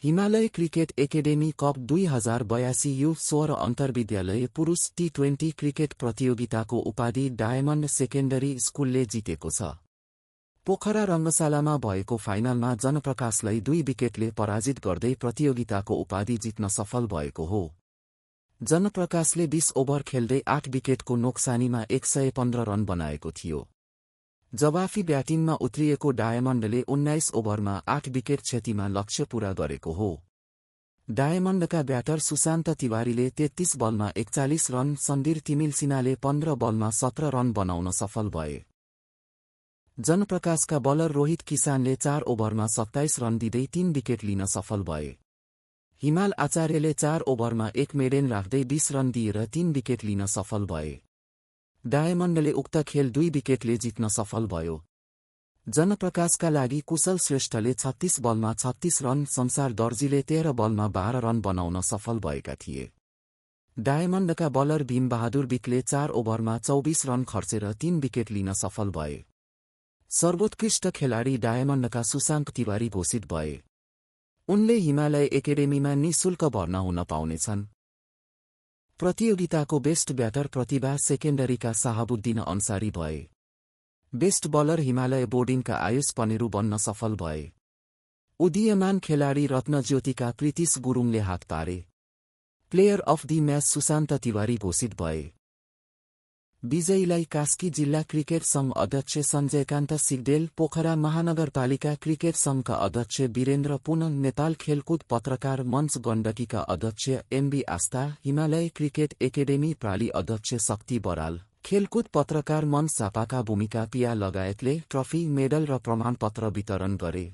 Himalaya cricket academy cup 2082 youth 16 अन्तर्विद्यालय पुरुष टी20 cricket प्रतियोगिताको उपाधि डायमण्ड सेकेन्डरी स्कुलले जितेको छ। पोखरा रङ्गशालामा भएको फाइनलमा जनप्रकाशलाई 2 विकेटले पराजित गर्दै प्रतियोगिताको उपाधि जित्न सफल भएको हो। जनप्रकाशले 20 ओभर खेल्दै 8 विकेटको नोक्सानीमा 115 रन बनाएको थियो। जवाफी ब्याटिङमा उत्रिएको डायमण्डले 19 ओभरमा 8 विकेट क्षतिमा लक्ष्य पूरा गरेको हो। डायमण्डका ब्याटर सुशान्त तिवारीले 33 बलमा 41 रन, सन्दीर तिमिल सिन्हाले 15 बलमा 17 रन बनाउन सफल भए। जनप्रकाशका बलर रोहित किसानले 4 ओभरमा 27 रन दिँदै 3 विकेट लिन सफल भए। हिमाल आचार्यले 4 ओभरमा 1 मेडेन राख्दै 20 रन दिएर 3 विकेट लिन सफल भए। डायमण्डले उक्त खेल 2 विकेटले जित्न सफल भयो। जनप्रकाशका लागि कुशल श्रेष्ठले 36 बलमा 36 रन, संसार दर्जीले 13 बलमा 12 रन बनाउन सफल भएका थिए। डायमण्डका बलर भीमबहादुर विकले 4 ओभरमा 24 रन खर्चेर 3 विकेट लिन सफल भए। सर्वोत्कृष्ट खेलाडी डायमण्डका सुशान्त तिवारी घोषित भए। उनले हिमालय एकेडेमीमा निःशुल्क भर्ना हुन पाउनेछन्। प्रतियोगिताको बेस्ट ब्याटर प्रतिभा सेकेन्डरीका साहबुद्दिन अन्सारी भए। बेस्ट बलर हिमालय बोर्डिङका आयुष पनेरू बन्न सफल भए। उदीयमान खेलाडी रत्नज्योतिका प्रीतिश गुरुङले हात पारे। Player of the match Sushant Tiwari घोषित भए। विजयीलाई कास्की जिल्ला क्रिकेट संघ अध्यक्ष सञ्जयकान्त सिग्देल, पोखरा महानगरपालिका क्रिकेट संघका अध्यक्ष वीरेन्द्र पुन, नेपाल खेलकुद पत्रकार मञ्च गण्डकीका अध्यक्ष एमबी आस्था, हिमालय क्रिकेट एकेडेमी प्राली अध्यक्ष शक्ति बराल, खेलकुद पत्रकार मञ्च झापाका भूमिका पिया लगायतले ट्रफी, मेडल र प्रमाणपत्र वितरण गरे।